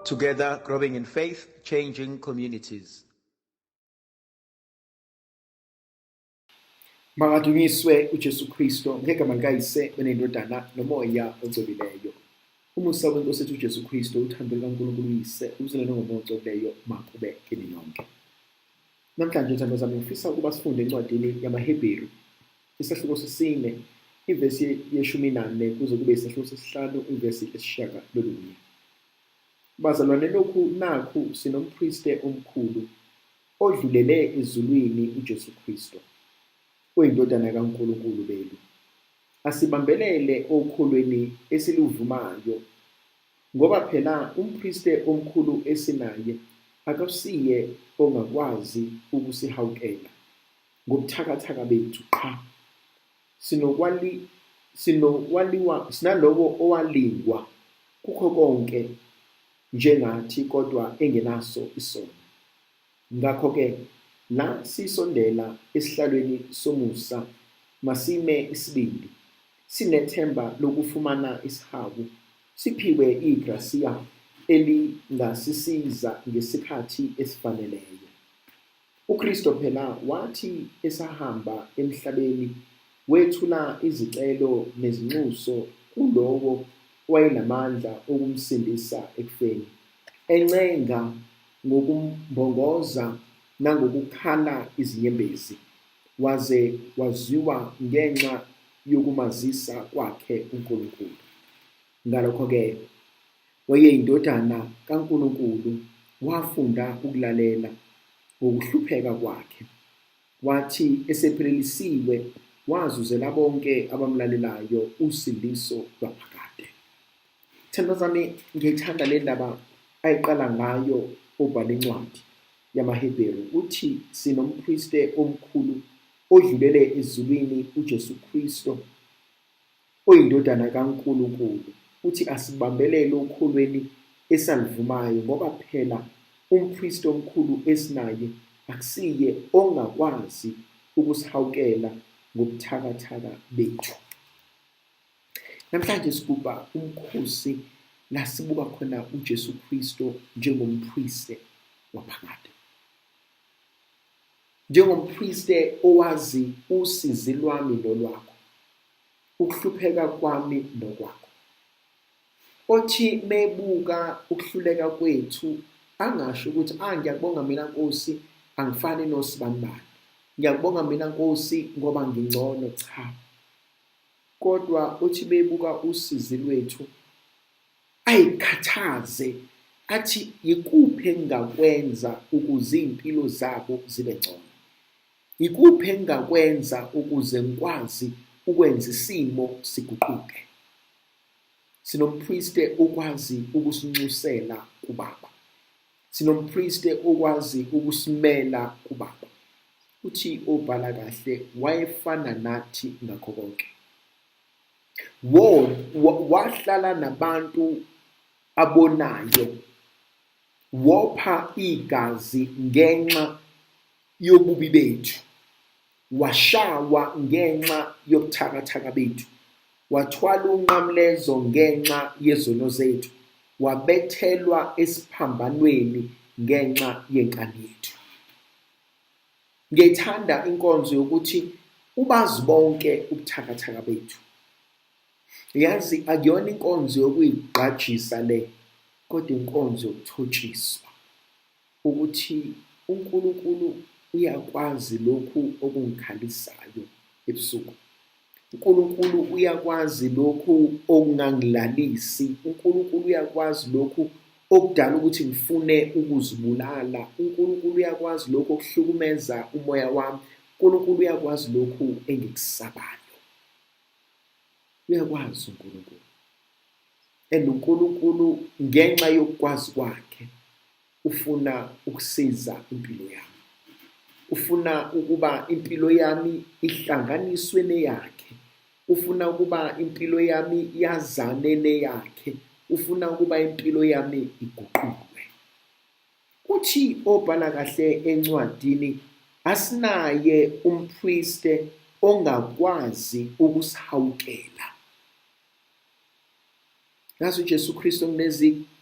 Together, growing in faith, changing communities. Makadunyiswe uJesu Kristo ngegama likaYise benendodana noMoya ocwebileyo. Umusa wenkosi ethu uJesu Kristo, uthando lukaNkulunkulu uYise, ubuzalwane ngoMoya ocwebileyo makube kini nonke. Namhlanje thando zami ngifisa ukuba sifunde encwadini yamaHebheru isahluko sesine ivesi yeshumi nane kuze kube isahluko sesihlanu ivesi lesishiyagalolunye. Bazalwane, lokhu nakhu sinompriste omkhulu odlulele ezulwini uJesu Kristo, oyindodana kaNkulunkulu belu. Asibambelele okholweni esiluvumayo, ngoba phela umpriste omkhulu esinaye akusiye ongakwazi ukusihawukela ngobuthakathaka bethu, qha sinokwaliwa sinalowo owalingwa kukho konke njengathi kodwa engenaso isono. Ngakho-ke la sisondela esihlalweni somusa, masime isibindi, sinethemba lokufumana isihawu, siphiwe igrasiya elingasisiza ngesikhathi esifaneleyo. UKristo phela wathi esahamba emhlabeni wethula izicelo nezinxuso kulowo owayenamandla okumsindisa ekufeni, encenga ngokumbongoza nangokukhala izinyembezi, waze waziwa ngenxa yokumazisa kwakhe uNkulunkulu. Ngalokho-ke wayeyindodana kaNkulunkulu, wafunda ukulalela ngokuhlupheka kwakhe. Wathi esephelelisiwe wazuzela bonke abamlalelayo usindiso lwaphakade. Thando zami, ngiyithanda le ndaba ayiqala ngayo obhala incwadi yamaHebheru. Uthi sinompriste omkhulu odlulele ezulwini uJesu Kristo, oyindodana kaNkulunkulu. Uthi asibambelele okholweni esalivumayo, ngoba phela umpriste omkhulu esinaye akusiye ongakwazi ukusihawukela ngobuthakathaka bethu. Namhlanje sigubha umkhosi la sibuka khona uJesu Kristo njengompriste waphakade, njengompriste owazi usizi lwami nolwakho, ukuhlupheka kwami nokwakho, othi mebuka ukuhluleka kwethu angasho ukuthi ngiyakubonga mina Nkosi, angifani nosibanibani, ngiyakubonga mina Nkosi ngoba ngingcono. Cha, kodwa uthi bebuka usizi lwethu ayikhathaze, athi yikuphi engingakwenza ukuze iy'mpilo zabo zibe ngcono, yikuphi engingakwenza ukuze ngikwazi ukwenza isimo siguquke. Sinompriste okwazi ukusinxusela kuBaba, sinompriste okwazi ukusimela kuBaba. Uthi obhala kahle wayefana nathi ngakho konke. Wahlala nabantu abonayo, wopha igazi ngenxa yobubi bethu, washawa ngenxa yobuthakathaka bethu, wathwala unqamlezo ngenxa yezono zethu, wabethelwa esiphambanweni ngenxa yenkani yethu. Ngiyayithanda inkonzo yokuthi ubazi bonke ubuthakathaka bethu. Yazi akuyona inkonzo yokuyigqajisa le, kodwa inkonzo yokuthotshiswa ukuthi uNkulunkulu uyakwazi lokhu okungikhalisayo ebusuku. uNkulunkulu uyakwazi lokhu okungangilalisi. uNkulunkulu uyakwazi lokhu okudala ukuthi ngifune ukuzibulala. uNkulunkulu uyakwazi lokhu okuhlukumeza umoya wami. uNkulunkulu uyakwazi lokhu engikusabayo. Uyakwazi uNkulunkulu. And uNkulunkulu ngenxa yokukwazi kwakhe ufuna ukusiza impilo yami. Ufuna ukuba impilo yami ihlanganiswe neyakhe. Ufuna ukuba impilo yami yazane neyakhe. Ufuna ukuba impilo yami iguqulwe. Uthi obhala kahle encwadini, asinaye umpriste ongakwazi ukusihawukela. Yazi uJesu Kristu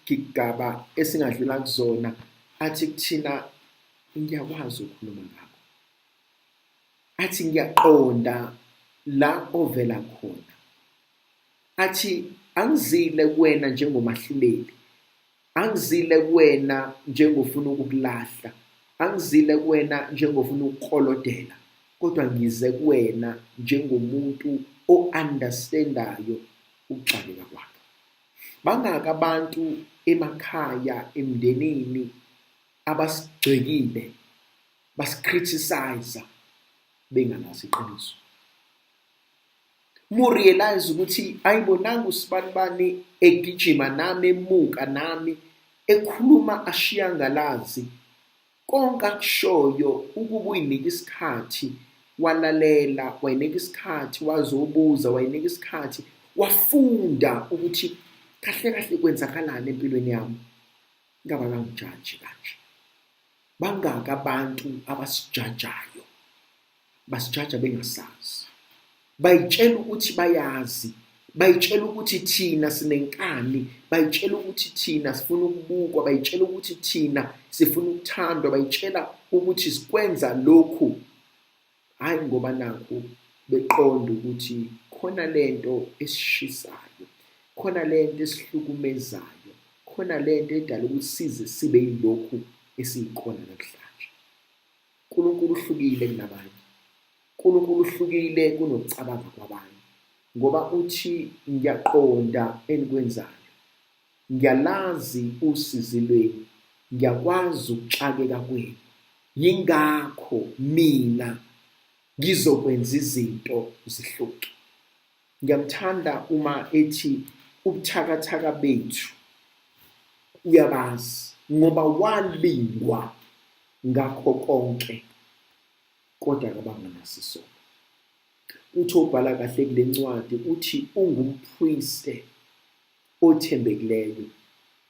gigaba esingadlula kuzona, athi kuthina ngiyakwazi ukukhuluma ngakho, athi ngiyaqonda la ovela khona, athi angizile kuwena njengomahluleli, angizile kuwena njengofuna ukukulahla, angizile kuwena njengofuna ukukolodela, kodwa ngize kuwena njengomuntu o-understandayo ukuxakeka kwakhe. Bangaki abantu emakhaya, emndenini abasigxekile, basicriticize bengalazi iqiniso. Uma urealize ukuthi ayibonanga usibanibani egijima nami, emuka nami, ekhuluma ashiya ngalazi, konke akushoyo ukuba uyinika isikhathi walalela, wayinika isikhathi wazobuza, wayinika isikhathi wafunda ukuthi kahle kahle kwenzakalani empilweni yami, ngaba kangijaji kanje. Bangaki abantu abasijajayo, basijaja bengasazi, bayitshela ukuthi bayazi, bayitshela ukuthi thina sinenkani, bayitshela ukuthi thina sifuna ukubukwa, bayitshela ukuthi thina sifuna ukuthandwa, bayitshela ukuthi sikwenza lokhu hhayi ngoba nakhu beqonda ukuthi khona lento esishisayo, khona lento esihlukumezayo, khona lento edala ukuthi size sibe yilokhu esiyikona namhlanje. uNkulunkulu uhlukile kunabanye, uNkulunkulu uhlukile kunokucabanga kwabanye, ngoba uthi ngiyaqonda enikwenzayo, ngiyalazi usizi lwenu, ngiyakwazi ukuxakeka kwenu, yingakho mina ngizokwenza izinto zihluke. Ngiyamthanda uma ethi ubuthakathaka bethu uyabazi, ngoba walingwa ngakho konke kodwa akabanga naso isono. Uthi obhala kahle kule ncwadi uthi ungumpriste othembekileyo,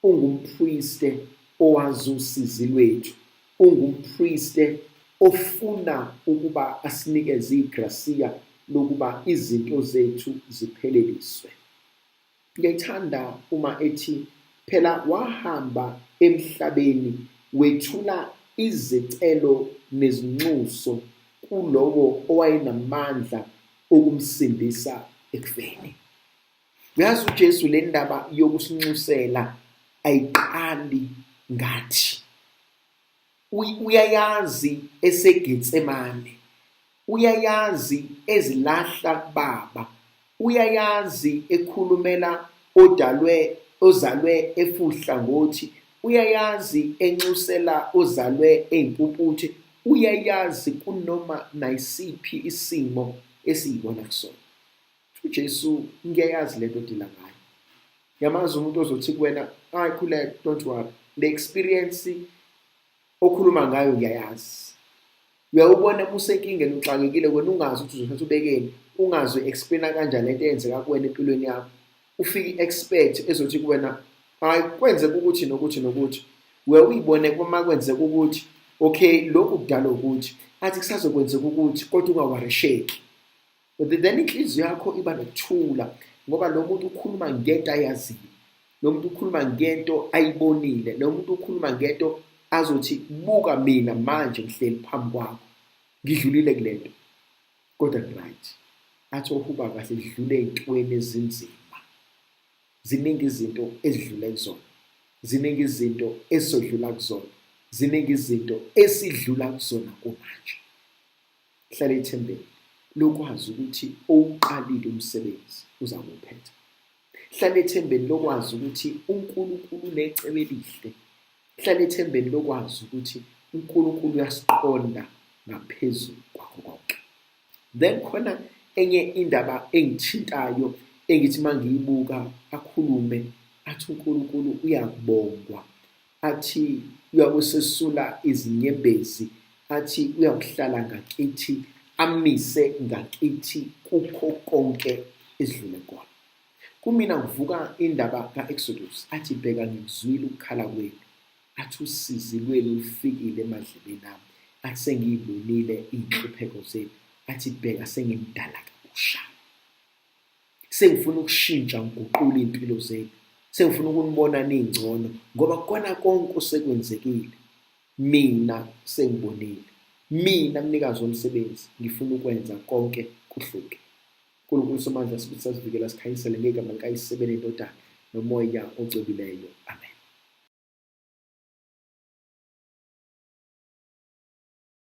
ungumpriste owazi usizi lwethu, ungumpriste ofuna ukuba asinikeze igrasiya lokuba izinto zethu zipheleliswe. Ngiyayithanda uma ethi phela wahamba emhlabeni wethula izicelo nezinxuso kulowo owayenamandla okumsindisa ekufeni. Uyazi uJesu le ndaba yokusinxusela ayiqali ngathi. Uyayazi eseGetsemane, uyayazi ezilahla kubaba, uyayazi ekhulumela odalwe ozalwe efuhlangothi, uyayazi enxusela ozalwe eyimpumputhe, uyayazi kunoma nayisiphi isimo esiyibona kusona. uJesu ngiyayazi lento odila ngayo. Ngiyamazi umuntu ozothi kuwena, hayi khuleka, don't worry, le experience okhuluma ngayo ngiyayazi. Uyawubona uma usenkingeni uxakekile wena ungazi ukuthi uzothatha ubekeni, ungazi u-explaina kanjani lento eyenzeka kuwena empilweni yakho. Ufike i-expert ezothi kuwena, hayi kwenzeka ukuthi nokuthi nokuthi. Uye uyibone uma kwenzeka ukuthi okay lokhu kudala ukuthi, athi kusazokwenzeka ukuthi kodwa ungawarisheki. Then inhliziyo yakho iba nokuthula ngoba lo muntu ukhuluma ngento ayaziyo, lo muntu ukhuluma ngento ayibonile, lo muntu ukhuluma ngento azothi buka mina manje ngihleli phambi kwakho, ngidlulile kule nto kodwa ngi-right. Athi ohuba kahle dlule ey'ntweni ezinzima. Ziningi izinto ezidlule kuzona, ziningi izinto esizodlula kuzona, ziningi izinto esidlula kuzona kumanje. Hlala ethembeni lokwazi ukuthi owuqalile umsebenzi uzakuwuphetha. Hlala ethembeni lokwazi ukuthi uNkulunkulu unecebo elihle. Hlala ethembeni lokwazi ukuthi uNkulunkulu uyasiqonda ngaphezu kwakho konke. Then khona enye indaba engithintayo engithi uma ngiyibuka akhulume athi uNkulunkulu uyakubongwa, athi uyakusesula izinyembezi, athi uyakuhlala ngakithi, amise ngakithi kukho konke esidlule kona. Kumina kuvuka indaba ka-Exodus, athi bheka ngikuzwile ukukhala kwenu, athi usizi lwenu lufikile emadlebeni ami, athi sengiyibonile iy'nhlupheko zenu, athi bheka sengimdala kabusha, sengifuna ukushintsha ngiguqule iy'mpilo zenu. Sengifuna ukunibona ningcono ngoba kona konke osekwenzekile mina sengibonile. Mina mnikazi womsebenzi ngifuna ukwenza konke kuhluke. uNkulunkulu somandla sibuthi sasivikela sikhanyisele ngegama likaYise beneNdodana noMoya ocwebileyo. Amen.